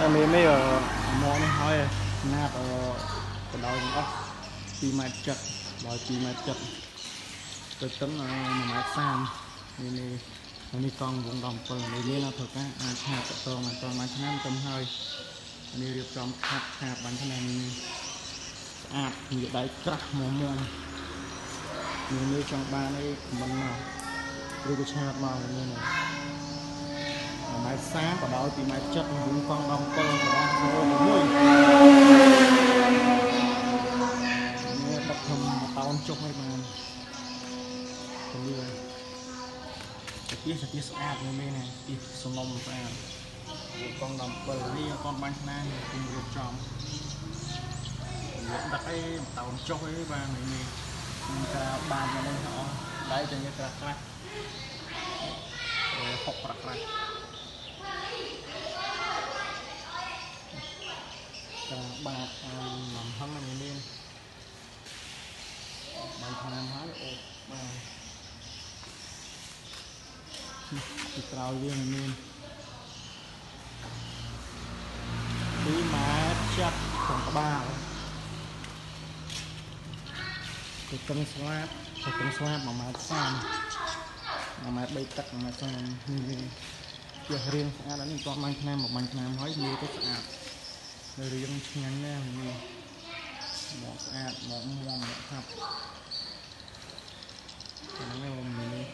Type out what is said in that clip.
តែមេមកនេះហើយណាត់បដោយទាំងអស់2ម៉ែត្រ70ដល់2ម៉ែត្រ70ទៅតឹង1ម៉ែត្រ30នេះនេះនេះកង់វង17នេះមានធ្វើការអាចឆាបតងមិនតមួយឆ្នាំទៅហើយនេះរៀបចំខាត់ឆាបបាញ់ឆ្នាំនេះស្អាតមានដៃក្រាស់មុំមុំនេះនេះចង់បានអីខមមិនមកឬក៏ឆាបមកនេះនេះ1ម៉ែត្រ30បដោយ2ម៉ែត្រ70វងកង់17របស់01នេះដឹកធំតោនចុះឲ្យបានពលាទីស្អាតនេះមែនណាទីសំណុំស្អាតកង់17នេះអត់បាញ់ឆ្នាំគុំរៀបចំដឹកអីតោនចុះអីបាននេះការបានមកនេះអស់ដៃតែនេះក្រាស់ក្រាស់ហុកក្រាស់ក្រាស់ការបាតលំហឹងនេះមានបានឆ្នាំហើយអូបាទពីក្រោយវាមាន2ម៉ែត្រ70ក្នុងក្បាលទៅតឹងស្លាបទៅតឹងស្លាប1ម៉ែត្រ30 1ម៉ែត្រ3ទឹក1ម៉ែត្រ30នេះជារៀងស្អាតនេះគាត់បាញ់ឆ្នាំមកបាញ់ឆ្នាំហើយមើលទៅស្អាតរៀងឆ្ងាញ់ណាស់នេះមកស្អាតមកមាំមកខាប់ហ្នឹងឯងនេះ